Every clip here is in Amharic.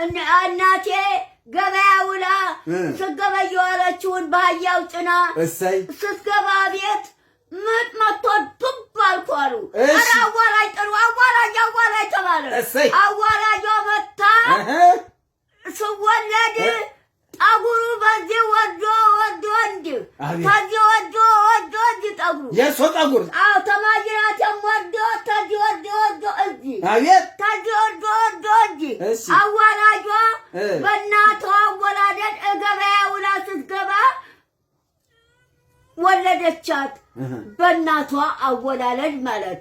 እናቴ ገበያ ውላ ስትገበይ የዋለችውን በአህያው ጭና እሰይ ስትገባ ቤት ምጥ መጥቶ ዱብ አልኩ አሉ። ኧረ አዋላጅ ጥሩ፣ አዋላጅ አዋላጅ ተባለ። አዋላጇ መታ ስወለድ ጠጉሩ በዚህ ወዶ ወዶ እንዲህ ከዚህ ወዶ ወዶ እንዲህ ጠጉሩ የእሱ ጠጉር። አዎ፣ ተማጅራቴም ወዶ ተዚህ ወዶ ወዶ እዚህ ተዚህ ወዶ ወዶ እንዲህ። አዋላጇ በእናቷ አወላለድ ገበያ ውላ ስትገባ ወለደቻት። በእናቷ አወላለድ ማለት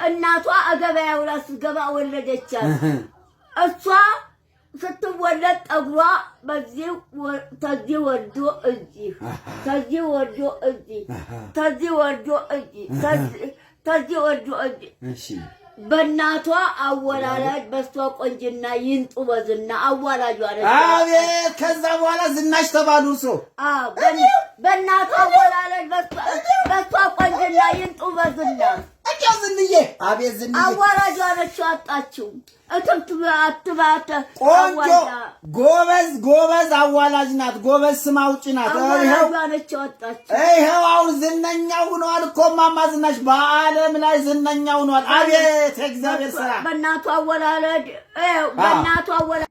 እናቷ ገበያ ውላ ስትገባ ወለደቻት። እሷ ስትወለድ ጠጉሯ በዚህ ተዚህ ወርዶ እዚህ፣ ተዚህ ወርዶ እዚህ፣ ተዚህ ወርዶ እዚህ፣ ተዚህ ወርዶ እዚህ። በእናቷ አወላለድ በሷ ቆንጅና ይንጡ በዝና አዋላጇ ነች። አቤት! ከዛ በኋላ ዝናሽ ተባሉ እርሶ። አዎ፣ በእናቷ አወላለድ በሷ ቆንጅና ይንጡ በዝና። እንዲያው ዝንዬ፣ አቤት ዝንዬ። አዋላጇ ነች አጣችው። እትብት አትባተ ቆንጆ ጎበዝ ጎበዝ አዋላጅ ናት። ጎበዝ ስም አውጪ ናት። አዋላጇ ነች ያወጣችው። ይኸው አሁን ዝነኛ ሆነዋል እኮ እማማ ዝናሽ በዓለም ላይ ዝነኛ ሆነዋል። አቤት የእግዚአብሔር ስራ። በእናቷ አወላለድ በእናቷ አወላለድ።